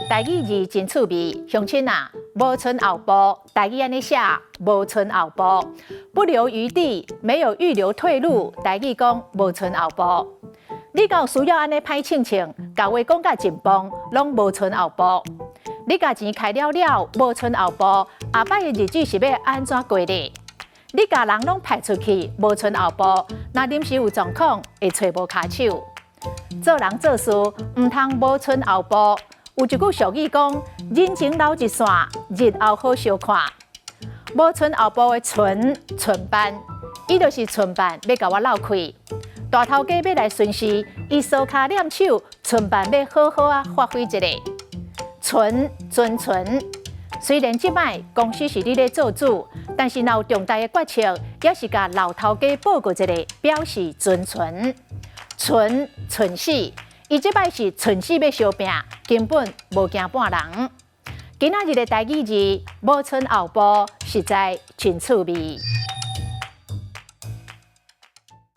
台語字真趣味，鄉親啊，無賰後步，台語按呢寫，無賰後步，不留餘地，沒有預留退路，台語講無賰後步。你敢有需要按呢歹銃銃，共話講甲真磅，攏無賰後步。你共錢開了了，無賰後步，後擺的日子是欲按怎過咧？你共人攏派出去，無賰後步，若臨時有狀況，會揣無跤手。做人做事毋通無賰後步。有一句俗語講：人情留一線，日後好相看。無賰後步的賰賰辦，伊就是賰辦欲共我落氣。大頭家欲來巡視，伊相跤躡手，賰辦欲好好仔發揮一下。賰尊存，雖然這擺公司是你咧做主，但是若有重大的決策，也是共老頭家報告一下，表示尊存。賰賰死，伊這擺是賰死欲相拚，根本無驚半人。今仔日的台語字無賰後步，實在真趣味。